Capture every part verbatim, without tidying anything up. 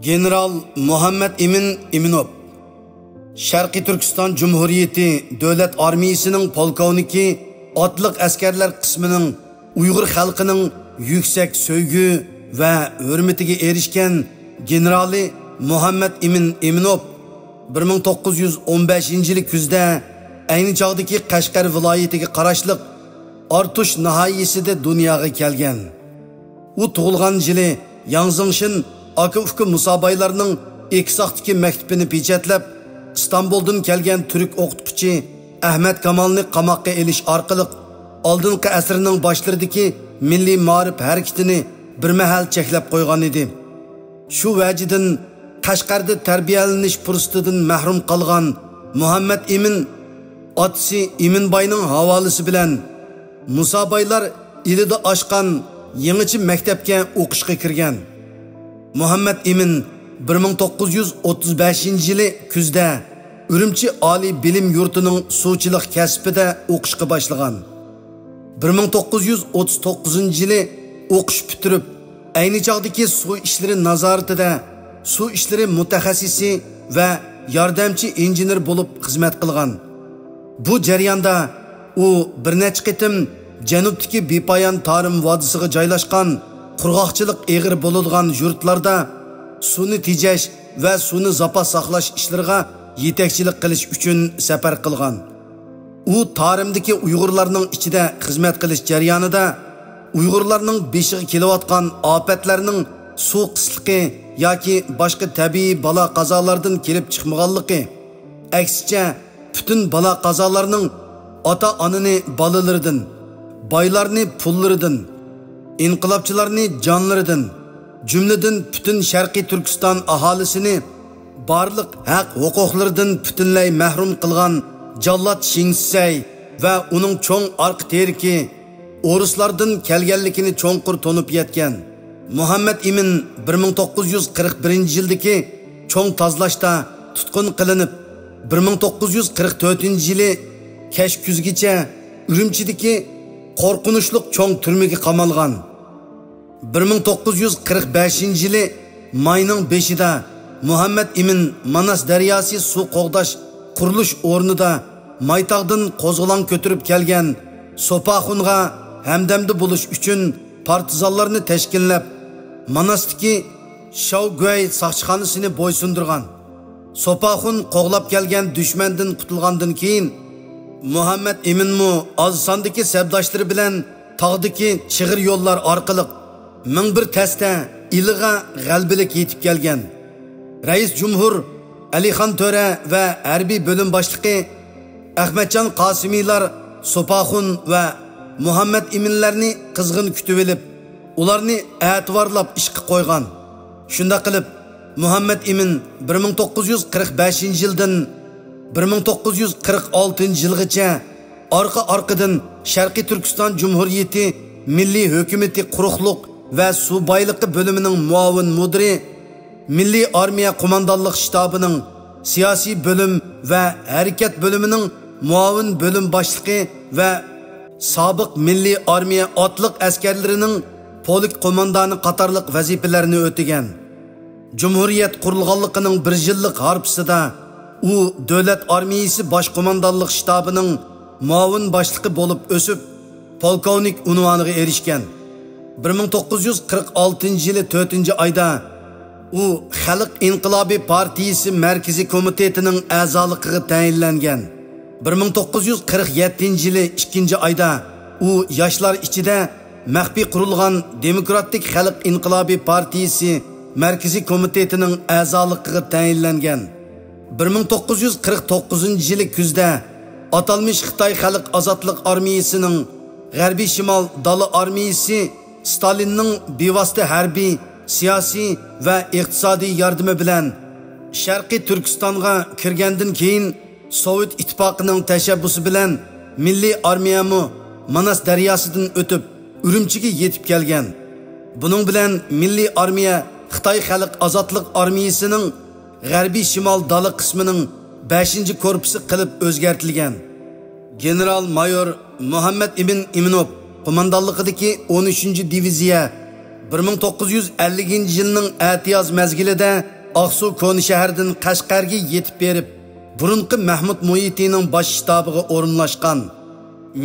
گېنېرال مۇھەممەد ئىمىن ئىمىنوف، شەرقىي تۈركىستان جۇمھۇرىيىتى دۆلەت ئارمىيىسىنىڭ پولكوۋنىكى، ئاتلىق ئەسكەرلەر قىسمىنىڭ ئۇيغۇر خەلقىنىڭ يۈكسەك سۆيگۈ ۋە ھۆرمىتىگە ئېرىشكەن گېنېرالى مۇھەممەد ئىمىن ئىمىنوف بىر مىڭ توققۇز يۈز ئون بەشىنچى يىلى كۈزدە ئەينى چاغدىكى قەشقەر ۋىلايىتىگە قاراشلىق ئارتۇش ناھىيەسىدە دۇنياغا كەلگەن. ئۇ تۇغۇلغان يىلى ياڭ زېڭشىن ئاكا-ئۇكا مۇسابايلارنىڭ ئېكساقتىكى مەكتىپىنى پېچەتلەپ، ئىستانبۇلدىن كەلگەن تۈرك ئوقۇتقۇچى ئەھمەد كامالنى قاماققا ئېلىش ئارقىلىق ئالدىنقى ئەسىرنىڭ باشلىرىدىكى مىللىي مائارىپ ھەرىكىتىنى بىر مەھەل چەكلەپ قويغان ئىدى. شۇ ۋەجىدىن قەشقەردە تەربىيەلىنىش پۇرسىتىدىن مەھرۇم قالغان مۇھەممەد ئىمىن ئاتىسى ئىمىنباينىڭ ھاۋالىسى بىلەن مۇسابايلار ئىلىدا ئاچقان يېڭىچە مەكتەپكە ئوقۇشقا كىرگەن. مۇھەممەد ئىمىن بىر مىڭ توققۇز يۈز ئوتتۇز بەشىنچى يىلى كۈزدە ئۈرۈمچى ئالىي بىلىم يۇرتىنىڭ سۇچىلىق كەسپىدە ئوقۇشقا باشلىغان. بىر مىڭ توققۇز يۈز ئوتتۇز توققۇزىنچى يىلى ئوقۇش پۈتتۈرۈپ، ئەينى چاغدىكى سۇ ئىشلىرى نازارىتىدە سۇ ئىشلىرى مۇتەخەسسىسى ۋە ياردەمچى ئىنژېنېر بولۇپ خىزمەت قىلغان. بۇ جەرياندا ئۇ بىر نەچچە قېتىم جەنۇبتىكى بىپايان تارىم ۋادىسىغا جايلاشقان قۇرغاقچىلىق ئېغىر بولىدىغان يۇرتلاردا سۇنى تېجەش ۋە سۇنى زاپاس ساقلاش ئىشلىرىغا يېتەكچىلىك قىلىش ئۈچۈن سەپەر قىلغان. ئۇ تارىمدىكى ئۇيغۇرلارنىڭ ئىچىدە خىزمەت قىلىش جەريانىدا ئۇيغۇرلارنىڭ بېشىغا كېلىۋاتقان ئاپەتلەرنىڭ سۇ قىسلىقى ياكى باشقا تەبىئىي بالا-قازالاردىن كېلىپ چىقمىغانلىقى، ئەكسىچە، پۈتۈن بالا-قازالارنىڭ ئاتا-ئانىنى بالىلىرىدىن، بايلارنى پۇللىرىدىن، ئىنقىلابچىلارنى جانلىرىدىن، جۈملىدىن پۈتۈن شەرقىي تۈركىستان ئاھالىسىنى بارلىق ھەق-ھوقۇقلىرىدىن پۈتۈنلەي مەھرۇم قىلغان جاللات شېڭ شىسەي ۋە ئۇنىڭ چوڭ ئارقا تىرىكى ئورۇسلاردىن كەلگەنلىكىنى چوڭقۇر تونۇپ يەتكەن. مۇھەممەد ئىمىن بىر مىڭ توققۇز يۈز قىرىق بىرىنچى يىلدىكى چوڭ تازىلاشتا تۇتقۇن قىلىنىپ، بىر مىڭ توققۇز يۈز قىرىق تۆتىنچى يىلى كەچ كۈزگىچە ئۈرۈمچىدىكى قورقۇنچلۇق چوڭ تۈرمىگە قامالغان. بىر مىڭ توققۇز يۈز قىرىق بەشىنچى يىلى ماينىڭ بېشىدا مۇھەممەد ئىمىن ماناس دەرياسى سۇ قوغداش قۇرۇلۇش ئورنىدا مايتاغدىن قوزغىلاڭ كۆتۈرۈپ كەلگەن سوپاخۇنغا ھەمدەمدە بولۇش ئۈچۈن پارتىزانلارنى تەشكىللەپ، ماناستىكى شاۋگۈەي ساقچىخانىسىنى بويسۇندۇرغان. سوپاخۇن قوغلاپ كەلگەن دۈشمەندىن قۇتۇلغاندىن كېيىن، مۇھەممەد ئىمىنمۇ ئاز ساندىكى سەپداشلىرى بىلەن تاغدىكى چىغىر يوللار ئارقىلىق مىڭ بىر تەستە ئىلىغا غەلىبىلىك يېتىپ كەلگەن. رەئىس جۇمھۇر ئەلىخان تۆرە ۋە ھەربىي بۆلۈم باشلىقى ئەخمەتجان قاسىمىلار سوپاخۇن ۋە مۇھەممەد ئىمىنلەرنى قىزغىن كۈتۈۋېلىپ، ئۇلارنى ئەتىۋارلاپ ئىشقا قويغان. شۇنداق قىلىپ، مۇھەممەد ئىمىن بىر مىڭ توققۇز يۈز قىرىق بەشىنچى يىلدىن بىر مىڭ توققۇز يۈز قىرىق ئالتىنچى يىلغىچە ئارقا-ئارقىدىن شەرقىي تۈركىستان جۇمھۇرىيىتى مىللىي ھۆكۈمىتى قۇرۇقلۇق ۋە سۇ بايلىقى بۆلۈمىنىڭ مۇئاۋىن مۇدىرى، مىللىي ئارمىيە قوماندانلىق شتابىنىڭ سىياسىي بۆلۈم ۋە ھەرىكەت بۆلۈمىنىڭ مۇئاۋىن بۆلۈم باشلىقى ۋە سابىق مىللىي ئارمىيە ئاتلىق ئەسكەرلىرىنىڭ پولك قوماندانى قاتارلىق ۋەزىپىلەرنى ئۆتىگەن. جۇمھۇرىيەت قۇرۇلغانلىقىنىڭ بىر يىللىق ھارپىسىدا ئۇ دۆلەت ئارمىيىسى باش قوماندانلىق شتابىنىڭ مۇئاۋىن باشلىقى بولۇپ ئۆسۈپ، پولكوۋنىك ئۇنۋانىغا ئېرىشكەن. بىر مىڭ توققۇز يۈز قىرىق ئالتىنچى يىلى تۆتىنچى ئايدا ئۇ خەلق ئىنقىلابى پارتىيىسى مەركىزىي كومىتېتىنىڭ ئەزالىقىغا تەيىنلەنگەن. بىر مىڭ توققۇز يۈز قىرىق يەتتىنچى يىلى ئىككىنچى ئايدا ئۇ ياشلار ئىچىدە مەخپىي قۇرۇلغان دېموكراتىك خەلق ئىنقىلابى پارتىيىسى مەركىزىي كومىتېتىنىڭ ئەزالىقىغا تەيىنلەنگەن. بىر مىڭ توققۇز يۈز قىرىق توققۇزىنچى يىلى كۈزدە ئاتالمىش خىتاي خەلق ئازادلىق ئارمىيىسىنىڭ غەربىي شىمال دالا ئارمىيىسى ستالىننىڭ بىۋاسىتە ھەربىي، سىياسىي ۋە ئىقتىسادىي ياردىمى بىلەن شەرقىي تۈركىستانغا كىرگەندىن كېيىن، سوۋېت ئىتتىپاقىنىڭ تەشەببۇسى بىلەن مىللىي ئارمىيەمۇ ماناس دەرياسىدىن ئۆتۈپ، ئۈرۈمچىگە يېتىپ كەلگەن. بۇنىڭ بىلەن مىللىي ئارمىيە خىتاي خەلق ئازادلىق ئارمىيىسىنىڭ غەربىي شىمال دالا قىسمىنىڭ بەشىنچى كورپۇسى قىلىپ ئۆزگەرتىلگەن. گېنېرال مايور مۇھەممەد ئىمىن ئىمىنوف قوماندانلىقىدىكى ئون ئۈچىنچى دىۋىزىيە بىر مىڭ توققۇز يۈز ئەللىكىنچى يىلنىڭ ئەتىياز مەزگىلىدە ئاقسۇ كونا شەھەردىن قەشقەرگە يېتىپ بېرىپ، بۇرۇنقى مەھمۇد مۇھىتىنىڭ باش شتابىغا ئورۇنلاشقان.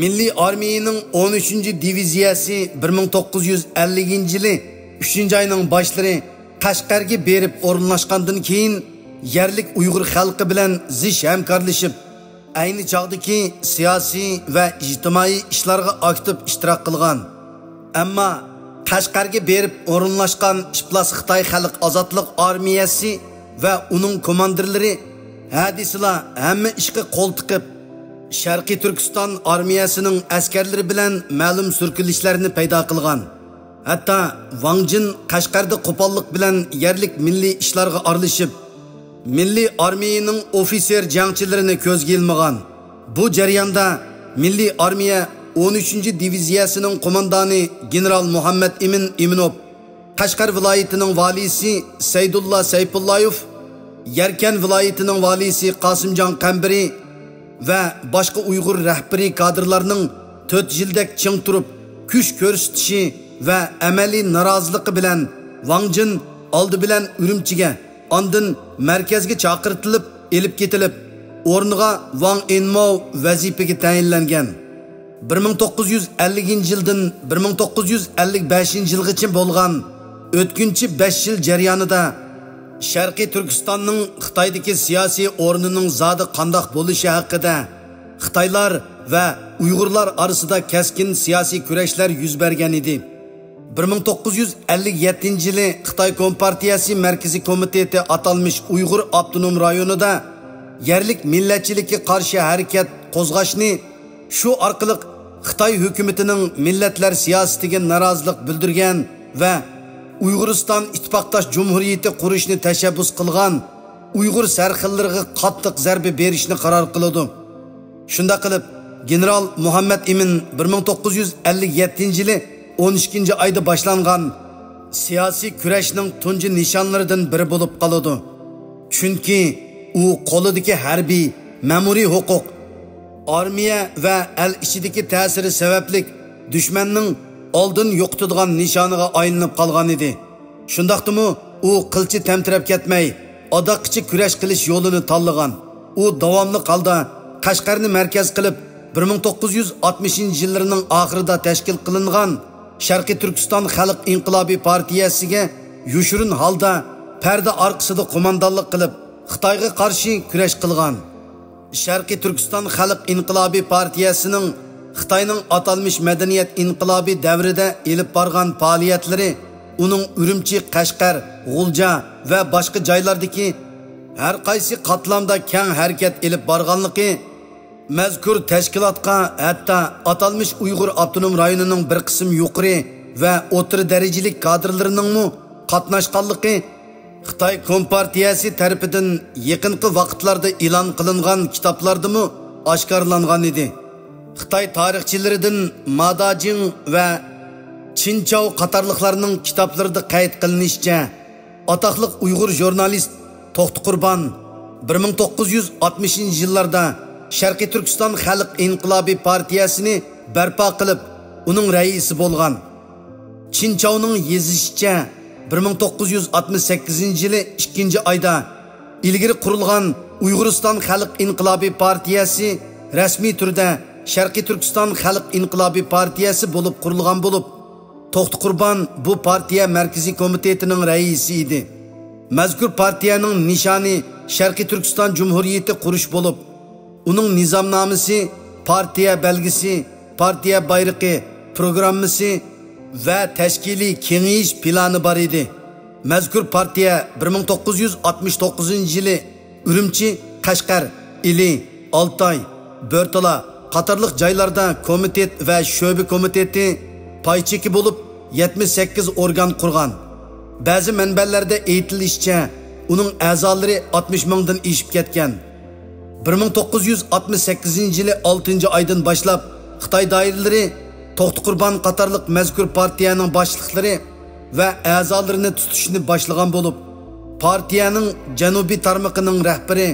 مىللىي ئارمىيىنىڭ ئون ئۈچىنچى دىۋىزىيەسى بىر مىڭ توققۇز يۈز ئەللىكىنچى يىلى ئۈچىنچى ئاينىڭ باشلىرى قەشقەرگە بېرىپ ئورۇنلاشقاندىن كېيىن، يەرلىك ئۇيغۇر خەلقى بىلەن زىچ ھەمكارلىشىپ، ئەينى چاغدىكى سىياسىي ۋە ئىجتىمائىي ئىشلارغا ئاكتىپ ئىشتىراك قىلغان. ئەمما قەشقەرگە بېرىپ ئورۇنلاشقان ئىپلاس خىتاي خەلق ئازادلىق ئارمىيەسى ۋە ئۇنىڭ كوماندىرلىرى ھە دېسىلا ھەممە ئىشقا قول تىقىپ، شەرقىي تۈركىستان ئارمىيەسىنىڭ ئەسكەرلىرى بىلەن مەلۇم سۈركىلىشلەرنى پەيدا قىلغان. ھەتتا ۋاڭ جىن قەشقەردە قوپاللىق بىلەن يەرلىك مىللىي ئىشلارغا ئارىلىشىپ، مىللىي ئارمىيىنىڭ ئوفىتسېر جەڭچىلىرىنى كۆزگە ئىلمىغان. بۇ جەرياندا مىللىي ئارمىيە ئون ئۈچىنچى دىۋىزىيەسىنىڭ قوماندانى گېنېرال مۇھەممەد ئىمىن ئىمىنوف، قەشقەر ۋىلايىتىنىڭ ۋالىيسى سەيدۇللا سەيپۇللايېف، يەركەن ۋىلايىتىنىڭ ۋالىيسى قاسىمجان قەمبىرى ۋە باشقا ئۇيغۇر رەھبىرىي كادىرلارنىڭ تۆت يىلدەك چىڭ تۇرۇپ، كۈچ كۆرسىتىشى ۋە ئەمەلىي نارازىلىقى بىلەن ۋاڭ جىن ئالدى بىلەن ئۈرۈمچىگە، ئاندىن مەركەزگە چاقىرتىلىپ ئېلىپ كېتىلىپ، ئورنىغا ۋاڭ ئېنماۋ ۋەزىپىگە تەيىنلەنگەن. بىر مىڭ توققۇز يۈز ئەللىكىنچى يىلدىن بىر مىڭ توققۇز يۈز ئەللىك بەشىنچى يىلغىچە بولغان ئۆتكۈنچى بەش يىل جەريانىدا شەرقىي تۈركىستاننىڭ خىتايدىكى سىياسىي ئورنىنىڭ زادى قانداق بولۇشى ھەققىدە خىتايلار ۋە ئۇيغۇرلار ئارىسىدا كەسكىن سىياسىي كۈرەشلەر يۈز بەرگەن ئىدى. بىر مىڭ توققۇز يۈز ئەللىك يەتتىنچى يىلى خىتاي كومپارتىيەسى مەركىزىي كومىتېتى ئاتالمىش ئۇيغۇر ئاپتونوم رايونىدا يەرلىك مىللەتچىلىككە قارشى ھەرىكەت قوزغاشنى، شۇ ئارقىلىق خىتاي ھۆكۈمىتىنىڭ مىللەتلەر سىياسىتىگە نارازىلىق بىلدۈرگەن ۋە ئۇيغۇرىستان ئىتتىپاقداش جۇمھۇرىيىتى قۇرۇشنى تەشەببۇس قىلغان ئۇيغۇر سەرخىللىرىغا قاتتىق زەربە بېرىشنى قارار قىلىدۇ. شۇنداق قىلىپ، گېنېرال مۇھەممەد ئىمىن بىر مىڭ توققۇز يۈز ئەللىك يەتتىنچى يىلى ئون ئىككىنچى ئايدا باشلانغان سىياسىي كۈرەشنىڭ تۇنجى نىشانلىرىدىن بىرى بولۇپ قالىدۇ. چۈنكى ئۇ قولىدىكى ھەربىي، مەمۇرىي ھوقۇق، ئارمىيە ۋە ئەل ئىچىدىكى تەسىرى سەۋەبلىك دۈشمەننىڭ ئالدىن يوقىتىدىغان نىشانىغا ئايلىنىپ قالغان ئىدى. شۇنداقتىمۇ ئۇ قىلچە تەمتىرەپ كەتمەي، ئاداققىچە كۈرەش قىلىش يولىنى تاللىغان. ئۇ داۋاملىق ھالدا قەشقەرنى مەركەز قىلىپ، بىر مىڭ توققۇز يۈز ئاتمىشىنچى يىللىرىنىڭ ئاخىرىدا تەشكىل قىلىنغان شەرقىي تۈركىستان خەلق ئىنقىلابى پارتىيەسىگە يوشۇرۇن ھالدا پەردە ئارقىسىدا قوماندانلىق قىلىپ، خىتايغا قارشى كۈرەش قىلغان. شەرقىي تۈركىستان خەلق ئىنقىلابى پارتىيەسىنىڭ خىتاينىڭ ئاتالمىش مەدەنىيەت ئىنقىلابى دەۋرىدە ئېلىپ بارغان پائالىيەتلىرى، ئۇنىڭ ئۈرۈمچى، قەشقەر، غۇلجا ۋە باشقا جايلاردىكى ھەر قايسى قاتلامدا كەڭ ھەرىكەت ئېلىپ بارغانلىقى، مەزكۇر تەشكىلاتقا ھەتتا ئاتالمىش ئۇيغۇر ئاپتونوم رايونىنىڭ بىر قىسىم يۇقىرى ۋە ئوتتۇرا دەرىجىلىك كادىرلىرىنىڭمۇ قاتناشقانلىقى خىتاي كومپارتىيەسى تەرىپىدىن يېقىنقى ۋاقىتلاردا ئېلان قىلىنغان كىتابلاردىمۇ ئاشكارىلانغان ئىدى. خىتاي تارىخچىلىرىدىن ماداجىڭ ۋە چىن چاۋ قاتارلىقلارنىڭ كىتابلىرىدا قەيت قىلىنىشىچە، ئاتاقلىق ئۇيغۇر ژۇرنالىست توختى قۇربان بىر مىڭ توققۇز يۈز ئاتمىشىنچى يىللاردا شەرقىي تۈركىستان خەلق ئىنقىلابى پارتىيەسىنى بەرپا قىلىپ، ئۇنىڭ رەئىسى بولغان. چىن چاۋنىڭ يېزىشىچە، بىر مىڭ توققۇز يۈز ئاتمىش سەككىزىنچى يىلى ئىككىنچى ئايدا ئىلگىرى قۇرۇلغان ئۇيغۇرىستان خەلق ئىنقىلابى پارتىيەسى رەسمىي تۈردە شەرقىي تۈركىستان خەلق ئىنقىلابى پارتىيەسى بولۇپ قۇرۇلغان بولۇپ، توختى قۇربان بۇ پارتىيە مەركىزىي كومىتېتىنىڭ رەئىسى ئىدى. مەزكۇر پارتىيەنىڭ نىشانى شەرقىي تۈركىستان جۇمھۇرىيىتى قۇرۇش بولۇپ، ئۇنىڭ نىزامنامىسى، پارتىيە بەلگىسى، پارتىيە بايرىقى، پروگراممىسى ۋە تەشكىلىي كېڭىيىش پىلانى بار ئىدى. مەزكۇر پارتىيە بىر مىڭ توققۇز يۈز ئاتمىش توققۇزىنچى يىلى ئۈرۈمچى، قەشقەر، ئىلى، ئالتاي، بۆرتالا قاتارلىق جايلاردا كومىتېت ۋە شۆبە كومىتېتى، پاي چېكى بولۇپ يەتمىش سەككىز ئورگان قۇرغان. بەزى مەنبەلەردە ئېيتىلىشىچە، ئۇنىڭ ئەزالىرى ئاتمىش مىڭدىن ئېشىپ كەتكەن. بىر مىڭ توققۇز يۈز ئاتمىش سەككىزىنچى يىلى ئالتىنچى ئايدىن باشلاپ خىتاي دائىرىلىرى توختى قۇربان قاتارلىق مەزكۇر پارتىيەنىڭ باشلىقلىرى ۋە ئەزالىرىنى تۇتۇشنى باشلىغان بولۇپ، پارتىيەنىڭ جەنۇبىي تارمىقىنىڭ رەھبىرى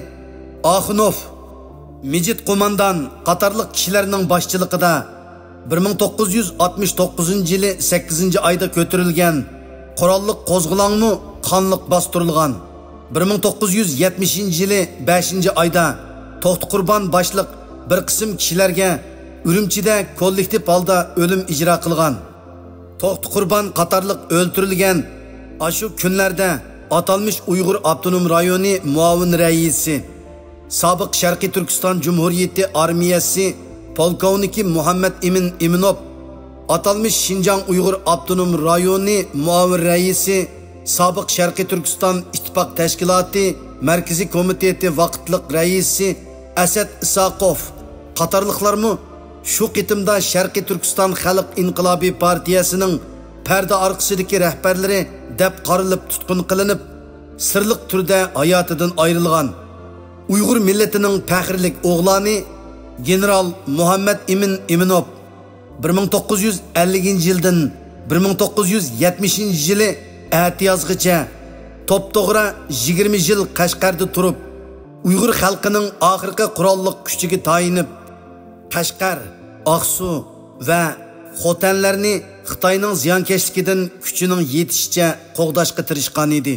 ئاخۇنوف، مىجىت قوماندان قاتارلىق كىشىلەرنىڭ باشچىلىقىدا بىر مىڭ توققۇز يۈز ئاتمىش توققۇزىنچى يىلى سەككىزىنچى ئايدا كۆتۈرۈلگەن قوراللىق قوزغىلاڭمۇ قانلىق باستۇرۇلغان. بىر مىڭ توققۇز يۈز يەتمىشىنچى يىلى بەشىنچى ئايدا توختى قۇربان باشلىق بىر قىسىم كىشىلەرگە ئۈرۈمچىدە كوللېكتىپ ھالدا ئۆلۈم ئىجرا قىلغان. توختى قۇربان قاتارلىق ئۆلتۈرۈلگەن. ئاشۇ كۈنلەردە ئاتالمىش ئۇيغۇر ئاپتونوم رايونى مۇئاۋىن رەئىسى، سابىق شەرقىي تۈركىستان جۇمھۇرىيىتى ئارمىيەسى پولكوۋنىكى مۇھەممەد ئىمىن ئىمىنوف، ئاتالمىش شىنجاڭ ئۇيغۇر ئاپتونوم رايونى مۇئاۋىن رەئىسى، سابىق شەرقىي تۈركىستان ئىتتىپاق تەشكىلاتى مەركىزىي كومىتېتى ۋاقىتلىق رەئىسى ئەسەت ئىساقوف قاتارلىقلارمۇ شۇ قېتىمدا شەرقىي تۈركىستان خەلق ئىنقىلابى پارتىيەسىنىڭ پەردە ئارقىسىدىكى رەھبەرلىرى دەپ قارىلىپ تۇتقۇن قىلىنىپ، سىرلىق تۈردە ھاياتىدىن ئايرىلغان. ئۇيغۇر مىللىتىنىڭ پەخىرلىك ئوغلانى گېنېرال مۇھەممەد ئىمىن ئىمىنوف بىر مىڭ توققۇز يۈز ئەللىكىنچى يىلدىن بىر مىڭ توققۇز يۈز يەتمىشىنچى يىلى ئەتىيازغىچە توپتوغرا يىگىرمە يىل قەشقەردە تۇرۇپ، ئۇيغۇر خەلقىنىڭ ئاخىرقى قوراللىق كۈچىگە تايىنىپ، قەشقەر، ئاقسۇ ۋە خوتەنلەرنى خىتاينىڭ زىيانكەشلىكىدىن كۈچىنىڭ يېتىشىچە قوغداشقا تىرىشقان ئىدى.